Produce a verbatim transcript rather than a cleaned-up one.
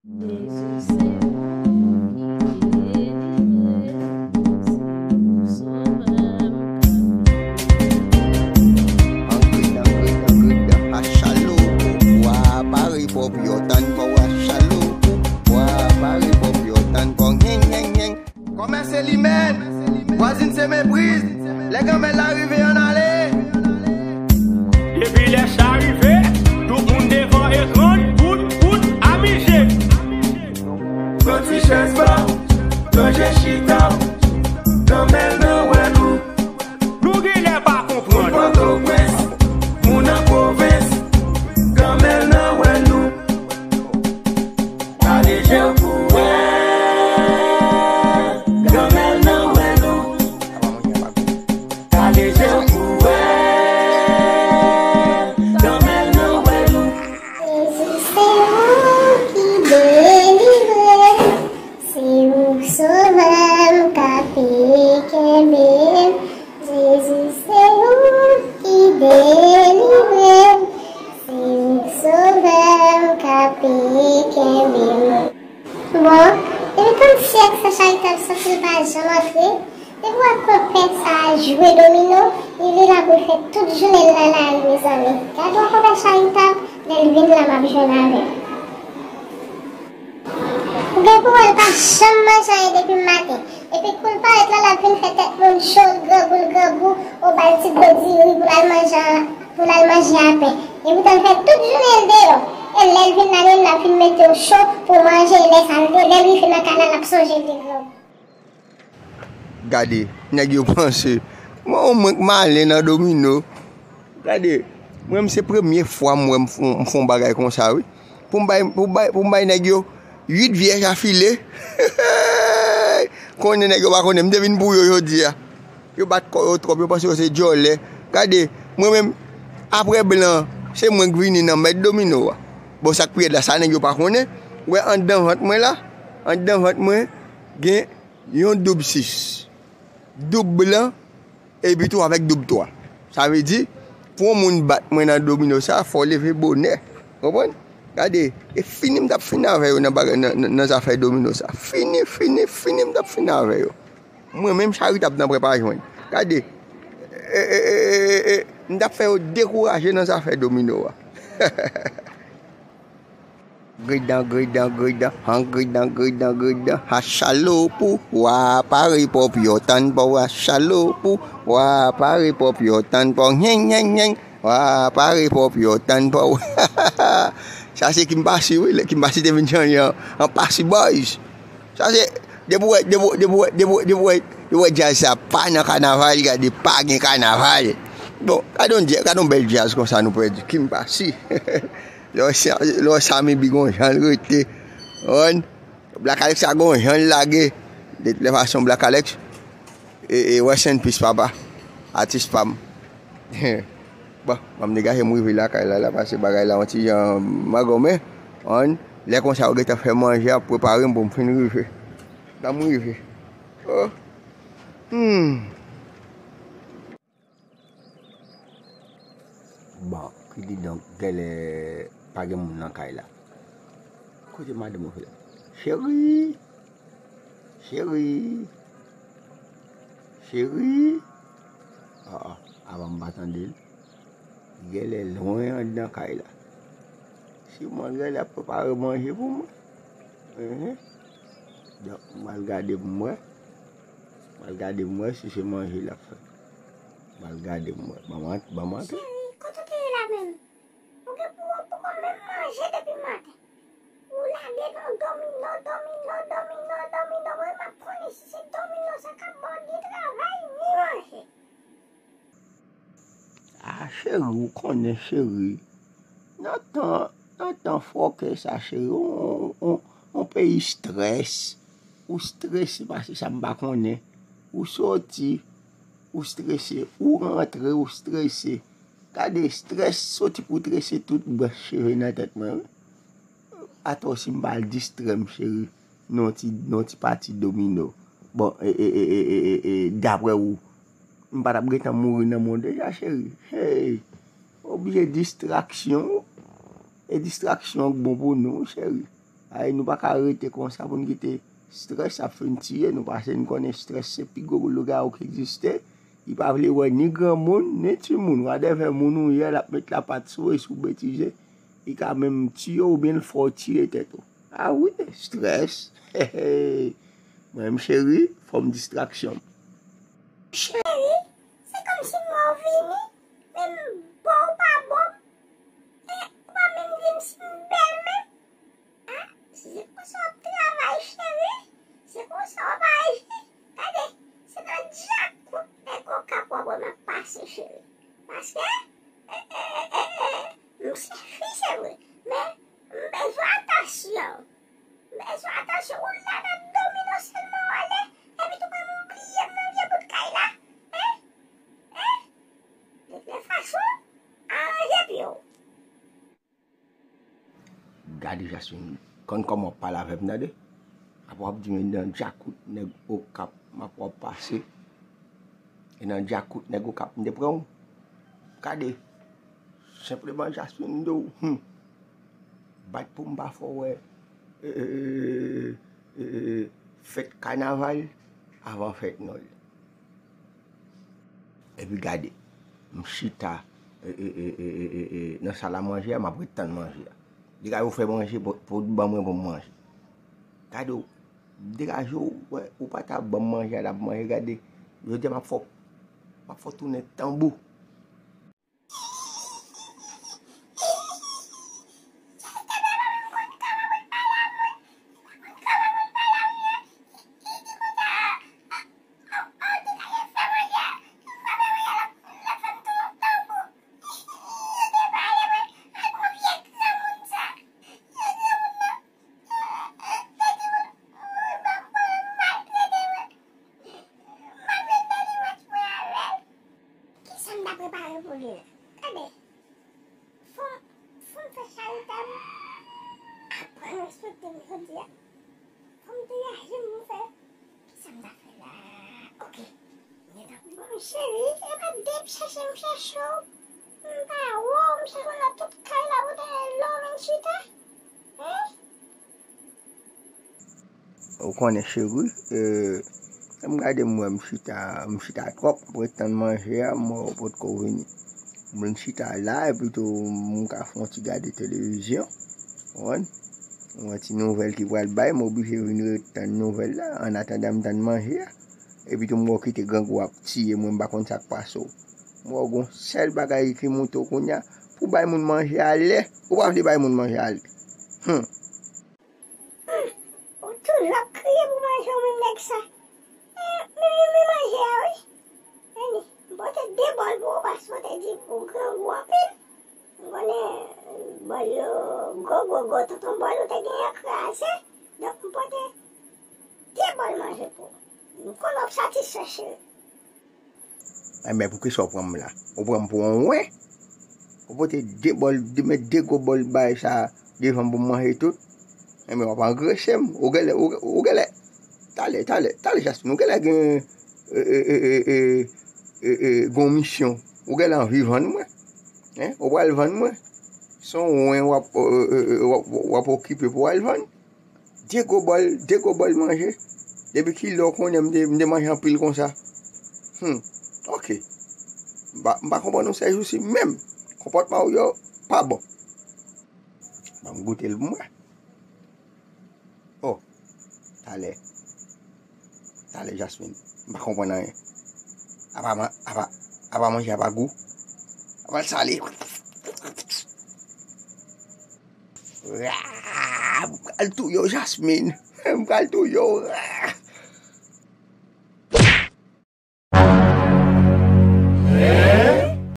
Jezi se ou ki delivre m, se ou sovè m. Angry, angry, angry, a chalo. Wa pare pòp yo tann pa wa chalo. Wa pare pòp yo tann pa nyeng, nyeng, nyeng. Kòmè se li menm, vwazin se mepriz. Lè granmèl la rive, ann ale. Depi lè sa rive, tout moun devan ekran, kout, kout, amize. Pran ti chèz ba, ranje chita, granmèl nan wè nou. Nou genlè pa konprann. Moun Pòtoprens, moun nan pwovens, granmèl nan wè nou. Gade je w pou wè, granmèl nan wè nou. Gade je w pou wè, granmèl nan wè nou. Jezi se ou ki delivre m, se ou sovè m k ap kenbe m. Jezi se ou ki delivre m, se ou sovè m k ap kenbe m. Bon, depi trant syèk san charitab santi l pa janm antre, depi w wè konpè sa a jwe domino, li la pou l fè tout jounen l nan lari, mezanmi. Gade yon konpè charitab, lè l vin la m ap jwenn avè l. Ou gen pou wè l pa janm manje anyen depi maten. Epi kou l parèt la, l ap vin fè tèt moun cho, l grangou, l grangou, ou ba l ti gwo diri pou l al manje, pou l al manje a pen. Epoutan l fè tout jounen l deyò. E lè l vin la menm, l ap vin mete w cho pou w manje, e lè sa l de, lè l rive nan kay la, l ap sonje l te grangou. Gade, nèg yo panse, mwen, mwen k malen nan domino. Gade, mwen menm se premye fwa m wè m fon, m fon bagay konsa, wi. Pou m bay, pou bay, pou m bay nèg yo uit vyèj afile. Konnen nèg yo pa konnen, m te vin pou yo jodi a. Yo bat kò yo twòp, yo panse yo se djòlè. Gade, mwen menm, apre blan, se mwen k vini nan mèt domino a. Bon, sa k pi rèd la, sa nèg yo pa konnen. Ou wè anndan vant mwen la, anndan vant mwen, gen yon doub sis. Doub blan, epi tou avèk doub twa. Sa vle di, pou yon moun bat mwen nan domino sa, fò w leve bonè. Konprann? Gade, e fini m t ap fini avè yo nan bagay, nan, nan, nan zafè domino sa. Fini, fini, fini m t ap fini avè yo. Mwen menm charitab nan prè pa jwenn. Gade, e, e, e, e, e, m t ap fè yo dekouraje nan zafè domino a. Gridan, gridan, gridan, han gridan, gridan, gridan, ha chalo pou wa pare pòp yo tann pa wa chalo pou wa pare pòp yo tann pa nyeng, nyeng, nyeng, wa pare pòp yo tann pa. Sa se Kim Pasi, wi, lè Kim Pasi te vin chanje an, an Pasi Boys. Sa se, depi w wè, depi w, depi w wè, depi w wè, depi w wè, depi w wè djaz sa pa nan kanaval, gade, pa gen kanaval. Bon, gade yon djaz, gade yon bèl djaz konsa nou pèdi, Kim Pasi. Lè w sa, lè w sa, Mibi gon jan l rete. Konprann? Black Alex sa gon jan l lage. De tout lè fason, Black Alex, e, e, rest in peace, papa. Atis pa m. Bon, ban m degaje m rive lakay la, la, paske bagay la yon ti jan magonmen. Konprann? Lè konsa, yo gentan fè manje ap prepare m pou m fin rive. Ban m rive. Oh. Hmm. Bon, kididonk, gèlè pa gen moun nan kay la. Kote madanm ou fè? Cheri! Cheri! Cheri! Ah, ah, avan m pa tande l. Gèlè lwen anndan kay la. Siman gèlè ap prepare manje pou mwen. Enhen. Donk, m al gade pou m wè. M al gade pou m wè si se manje l ap fè. M al gade m wè. Ban m ant-, ban m antre. Cheri, kote w te ye la menm? Ou gen pou ou poko menm manje depi maten. Ou lage nan domino, domino, domino, domino. Mwen, m ap konnen si se domino sa k ap ba w ni travay, ni manje. Ah, cheri, ou konnen, cheri. Nan tan, nan tan fòkè sa, cheri, on, on, on peyi strès. Ou strese pase sa m pa konnen. Ou soti, ou strese. Ou rantre, ou strese. Gade, strès soti pou trese tout branch cheve nan tèt mwen, wi. Atò si m pa al distrè m, cheri, nan ti, nan ti pati domino. Bon, e, e, e, e, e, e, e, dapre ou, m pa t ap gentan mouri nan mond deja, cheri. Hey! Oblije distraksyon. E distraksyon k bon pou nou, cheri. Ay, nou pa ka rete konsa pou n kite strès ap fin tiye nou, paske n konnen strès se pi gwo lougawou ki egziste. Li pa vle wè ni granmoun, ni timoun. Wadèvè moun ou ye, l ap met lapat sou ou, e si w betize, li ka menm tiye w oubyen l fè w tiye tèt ou. A wi, strès. Mwen menm cheri, fò m distraksyon m. Cheri, se kòmsi m wè w vini, men m bon ou pa bon m. E, ou pa menm di m si m bèl menm. A, se konsa w ap travay, cheri. Se konsa w ap aji. Gade, se nan djakout nèg Okap w ap wè m ap pase, cheri. Paske, e, e, e, e, e, m se fi, se vre, men m bezwen atansyon. M bezwen atansyon. Ou la nan domino sèlman w ale, epi tou menm ou bliye m nan vye bout kay la. Hein? Hein? De tout fason, aranje pye w. Gade Jasmine, konn kòman w ap pale avè m, tande? Apre w ap di m e nan djakout nèg Okap m ap wè w pase. E nan djakout nèg Okap m te pran w. Gade, senpleman Jasmine m di w, hmm, bat pou m pa fè w wè, e, e, e, e, e, fèt kanaval avan fèt Nwèl. Epi gade, m chita, e, e, e, e, e, e, e, nan sal a manje a, m ap ret tann manje a. Degaje w fè manje pou, pou w ban mwen pou m manje. Gade w, degaje w, wè, ou pa ta ban m manje a, l ap manje, gade. Jodi a, m ap fè w, m ap fè w tounen tanbou. Kisa m ta prepare pou li la? Gade, fò, fò m fè charita m aprann respekte m jodi a. Fò m degaje m pou fè. Kisa m ta fè la? Ok. Bon, cheri, e pa depi chèche m chèche w. M pa wè w, m chèche w nan tout kay la pou te lè w vin chita. Hein? Ou konnen, cheri, e, m gade m wè m chita, m chita twòp, m ret tann manje a, m wè w potko vini. M vin chita la, epi tou m ka fè yon ti gade televizyon. Ou konprann? Yon ti nouvèl ki pral bay, m oblije vin ret tann nouvèl la, annatandan m tann manje a. Epi tou m wè w kite grangou ap tiye mwen, m pa konn sa k pase w. M wè w gon sèl bagay ki moute w kounye a, pou bay moun manje a lè, ou pa vle bay moun manje a lè. Hmm. Hmm. Ou toujou ap kriye pou manje w menm nèg sa. Eh, men, men, men manje a wi. Anni, m pote de bòl pou ou paske w te di ou grangou anpil. M konnen bòl yo gwo, gwo, gwo, tonton bòl ou te genyen kraze. Donk, m pote de bòl manje pou ou. M konnen w ap satisfè, cheri. Enben, poukisa w pran m la? Ou pran m pou yon wen? Ou pote de bòl, de, met de gwo bòl bagay sa devan m pou m manje tout? Enben, w ap angrese m. Ou genlè, ou, ou genlè, talè, talè, talè, Jasmine, ou genlè gen, e, e, gon misyon. Ou genlè anvi vann mwen. Hein? Ou pral vann mwen. Se yon wen w ap, e, e, e, w ap, w ap okipe pou w al vann. De gwo bòl, de gwo bòl manje. Depi kilè w konnen m te, m te manje anpil konsa? Hmm, ok. M pa, m pa konprann ou sèjousi menm. Konpòtman w yo pa bon. Ban m goute l pou m wè. Oh, talè. Talè, Jasmine. M pa konprann anyen. Apa, apa, apa manje a pa gou? Apa l sale? Ah, m pral touye w, Jasmine. M pral touye w.